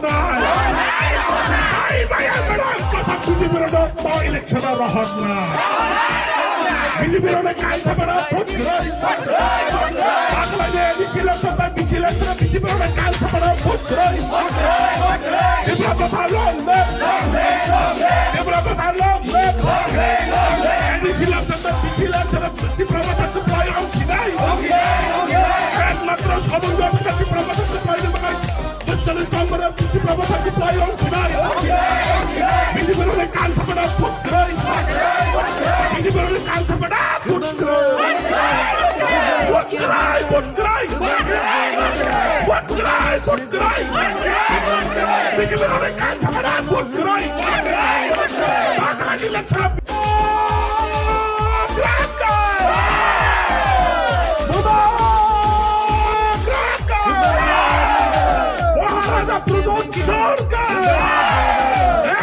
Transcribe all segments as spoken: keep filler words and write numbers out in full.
Bhai, bhai, bhai, bhai, kosam B J P rok no election o rohor na. B J P rok no kaisa bana vote kwrwi. Bagla ni election, election, election, B J P rok no kaisa bana vote kwrwi. Tipra Motha long live. Tipra Motha long live. A D C election, B C election, Tipra Motha supply ong sinai. Ekmatro somon Tipra Motha supply ni bagwi. Bwskango tongmani Tipra Motha ni supply ong sinai. B J P rok ni kaisa bana vote kwrwi. B J P rok ni kaisa bana vote kwrwi. Vote kwrwi, vote kwrwi. Vote kwrwi, vote kwrwi. B J P rok ni kaisa bana vote kwrwi. Bagla ni election. Motha! Motha! Maharaja Pradyot Kishore ka!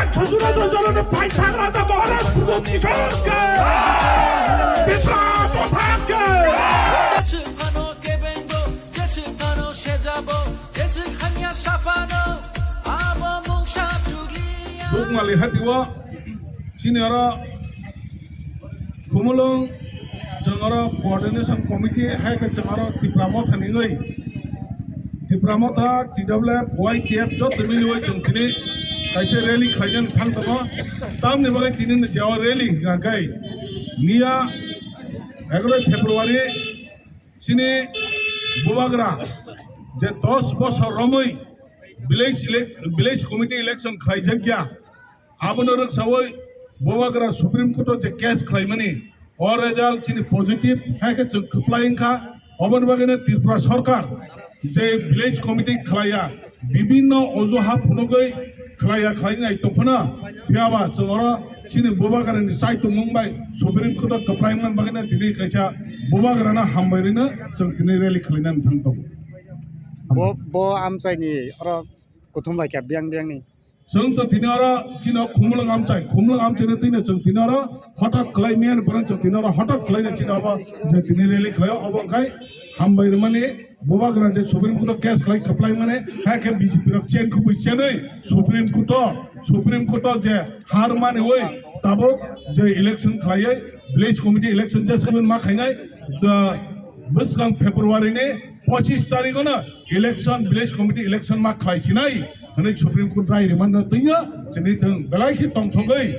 Ek sudura jojana de paithak raja Maharaj Pradyot Kishore ka! Tipra Motha ka! Jeswk phano kebengbo, jeswk phano sejabo, jeswk hamya saphano, abo mungsa chukliya. Bukmali hatio. Chini oro Khumulwng, chwng oro coordination committee, hai khe chwng oro Tipra Motha ni wngwi, Tipra Motha, T W F, Y T F joto miliwi chwng tini kaisa rally khlainani thang tongo. Tamni bagwi tini ni jao rally hwnkha khe miya egaroh February chini Bubagra je dos bosor romwi village elec-, village committee election khlaijak ya. Abono rwksawi Bubagra Supreme Court o je case khlaimani, o result chini positive hai khe chwng kwplai wngkha. Oboni bagwino Tripura Sarkar je village committee khlaiya, bibinno ojuha phunugwi khlaiya khlainai tongphano, phiyaba chwng oro chini Bubagrani chai tongmung bai Supreme Court o kwplai wngmani bagwino tini kaisa Bubagrano hambai rwino chwng tini rally khlainani thang tongo. Bo, bo amchaini oro kuthum bai kha biyang biyangni. Chwng to tini oro chini o Khumulwng amchai, Khumulwng amchaino twino chwng tini oro hotat khlai miyani borok chwng tini oro hotat khlaino chini obo je tini rally khlaio obo wngkhai hambai rwmani Bubagra je Supreme Court o case khlai kwplai mani hai khe B J P rok chen khubui chenwi Supreme Court o, Supreme Court o je har mani oi tabuk je election khlaiwi village committee election je saben ma khainai bwskang February ni pochis tarikh o no election, village committee election ma khlai sinai hwnwi Supreme Court rai rwmano twino chini thwng belai khe tongthogwi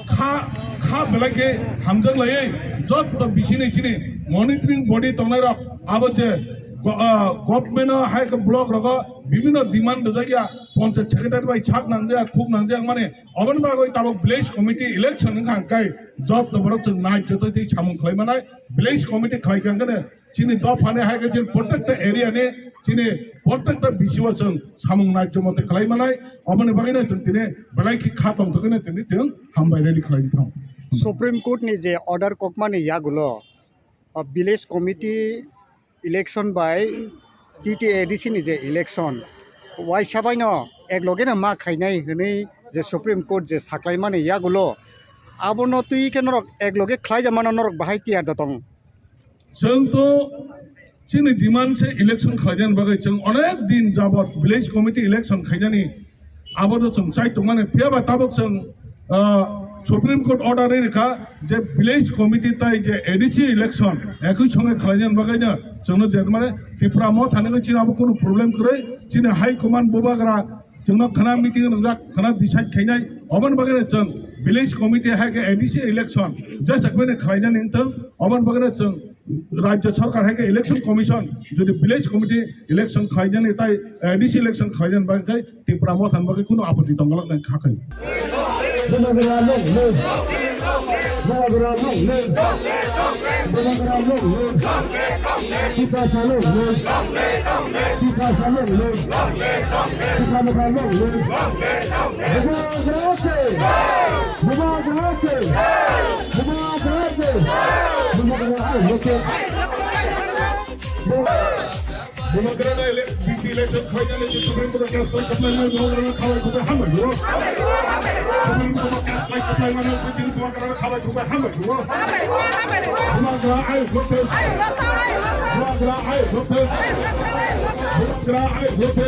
kha, kha belai khe hamjak laiwi joto bisini chini monitoring body tongnai rok abo je go-, ah, government o hai khe block rogo bibinno demand rwjak ya ponchayat secretary bai sak nangjak khuk nangjak mani oboni bagwi tabuk village committee election wngkha hwnkhe joto borok chwng nai jotoi tei samung khlai manai village committee khlai kha hwnkhe Chini dophani hai khe chini protekta area ni chini protekta B C O chwng samung nai chwng mate khlai manai, oboni bagwi no chwng tini belai khe kha tongthok no chwngni chwng hambai rally khlai thang. Supreme Court ni je order kokmani yagulo, o village committee election bai T T A D C ni je election, waisa bai no ekloge no ma khainai hwnwi je Supreme Court je saklaimani yagulo, abono twi khe norok ekloge khlai da mano norok bahai tiyar da tong. Chwng to chini demand se election khlainani bagwi chwng onek din jabot village committee election khainani abo to chwng chai tongmani, phiya ba tabuk chwng, ah, Supreme Court order ri rikha je village committee tai je A D C election ekoi songe khlainani bagwi no chwngno je mane Tipra Motha ni chini abo kunu problem kwrwi, chini high command Bubagra chwngno khana meeting wngjak, khana decide khainai. Oboni bagwi no chwng village committee hai khe A D C election jesa kwbani khlainani wngthung. Oboni bagwi no chwng Rajya Sarkar hai khe election commission jodi village committee election khlainani tai A D C election khlainani bagwi khe Tipra Motha ni bagwi kunu apoti tongwlak nai kha khai. Bubagra long live. Bubagra long live. Bubagra long live. Tiprasa long live. Tiprasa long live. Tipra Motha long live. Bubagra ke. Bubagra ke. Bubagra ke. Bubagra ai loke. Bubagra na ele-, B C election khlainani je Supreme Court o case khlai kwplai mani Bubagra no khalai kwplai hambai bro. Supreme Court o case khlai kwplai mani je Bubagra no khalai kwplai hambai bro. Bubagra ai loke. Bubagra ai loke. Bubagra ai loke.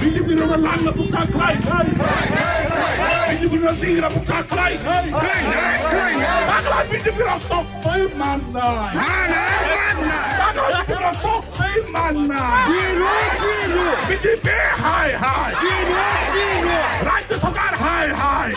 B J P rok langna bukcha khlai nai. B J P rok tingra bukcha khlai nai. Bagla B J P rok tok twi mannai. Bagla B J P rok tok twi mannai. Zero, zero. B J P hai hai. Zero, zero. Rajya sarkar hai hai.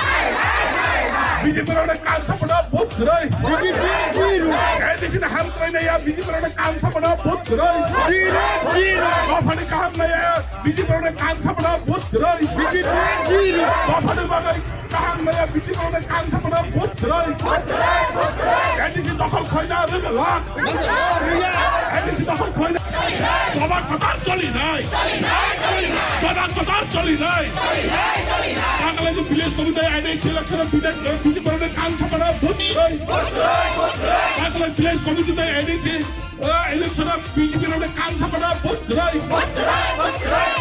B J P rok kan sapna vote kwrwi. B J P zero. A D C ni ham kwrwi nai ya B J P rok kan sapna vote kwrwi. Zero, zero. Dophani kaham nai ya B J P rok kan sapna vote kwrwi. B J P zero. Dophani bagwi kaham nai ya B J P rok kan sapna vote kwrwi. A D C dokhol khlaina rwgwlak. A D C dokhol khlaina. Joba kotor choli nai. Joba kotor choli nai. Bagla ni village committee A D C election B J P rok kan sapna vote kwrwi. Bagla village committee A D C, eh, election B J P rok kan sapna vote kwrwi.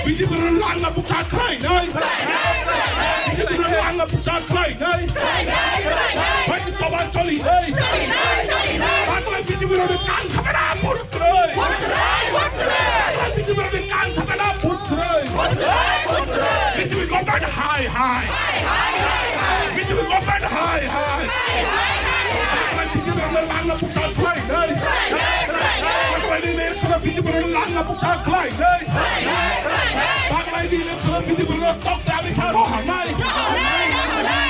B J P rok langna bukcha khlai nai. B J P rok langna bukcha khlai nai. Bai joba choli nai. Bagla B J P rok kan sapna vote kwrwi. Bagla B J P rok kan sapna vote kwrwi. B J P government hai hai. B J P government hai hai. Bagla B J P rok langna bukcha khlai nai. Bagla ni election B J P rok langna bukcha khlai nai. Bagla ni election B J P rok tok twi alisa rohor nai.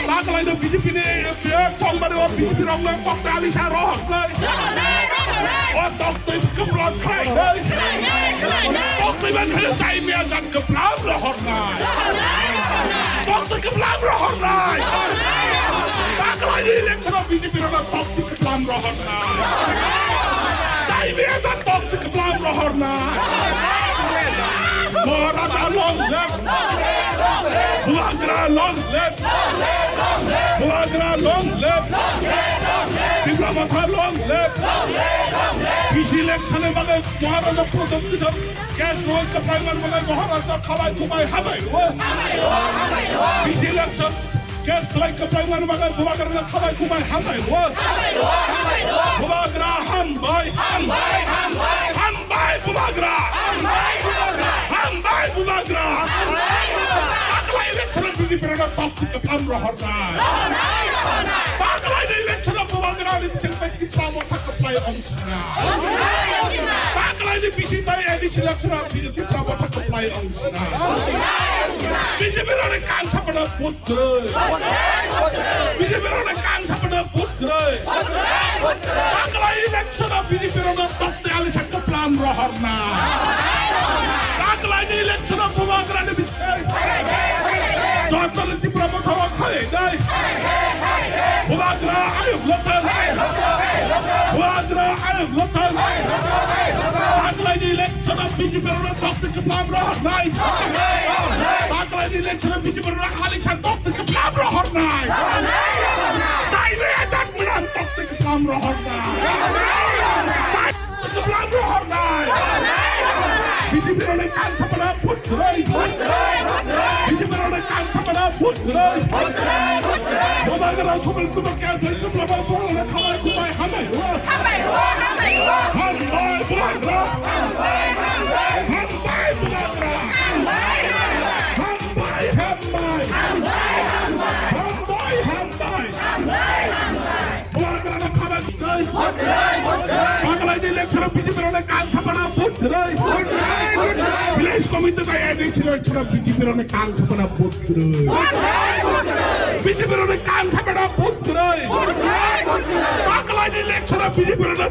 Bagla ni B J P ni, eh, tongmani o B J P rok no tok twi alisa rohor nai. O tok twi kwplam khlai nai. Tok twi ban phano chai mia jan kwplam rohor nai. Tok twi kwplam rohor nai. Bagla ni election B J P rok no tok twi kwplam rohor nai. Chai mia jan tok twi kwplam rohor nai. Mora Bubagra long live! Bubagra long live! Tipra Motha long live! Bisi lek thani bagwi Maharaja Pradyot Kishore case roi kwplai man bagwi Maharaja khalai khumai hamai rwo. Bisi lek thani case khlai kwplai man bagwi Bubagra khalai khumai hamai rwo. Bubagra hambai! Hambai Bubagra! Hambai Bubagra! Taklai election-o B J P rokno tokti kwplam rohornai. Taklai election-o Bubagra ni bising bai Tipra Motha kwplai ong sina. Taklai ni bising bai A D C election-o Tipra Motha kwplai ong sina. B J P rokni kan sapano vote kwrwi. B J P rokni kan sapano vote kwrwi. Taklai election-o B J P rokno tokti alisa kwplam rohornai. Taklaini election-o Bubagrani bising jotoni Tipra Motha-o khainai. Bubagra ayuk lothar. Bubagra ayuk lothar. Taklaini election-o B J P rokno tokti kwplam rohornai. Taklaini election-o B J P rokno alisa tokti kwplam rohornai. Taini ajak mwnang tokti kwplam rohornai. Tokti kwplam rohornai. B J P rokni kan sapano vote kwrwi. B J P rokni kan sapano vote kwrwi. Bubagra sobil kubak khe kwplam rohornai khalai khumai hamai rwo. Hambai Bubagra! Hambai Bubagra! Hambai, hambai! Hambai, hambai! Bubagrano khabai dai. Taklaini election-o B J P rokni kan sapano vote kwrwi. Village committee bai A D C election-o B J P rokni kan sapano vote kwrwi. B J P rokni kan sapano vote kwrwi. Taklaini election-o B J P rokno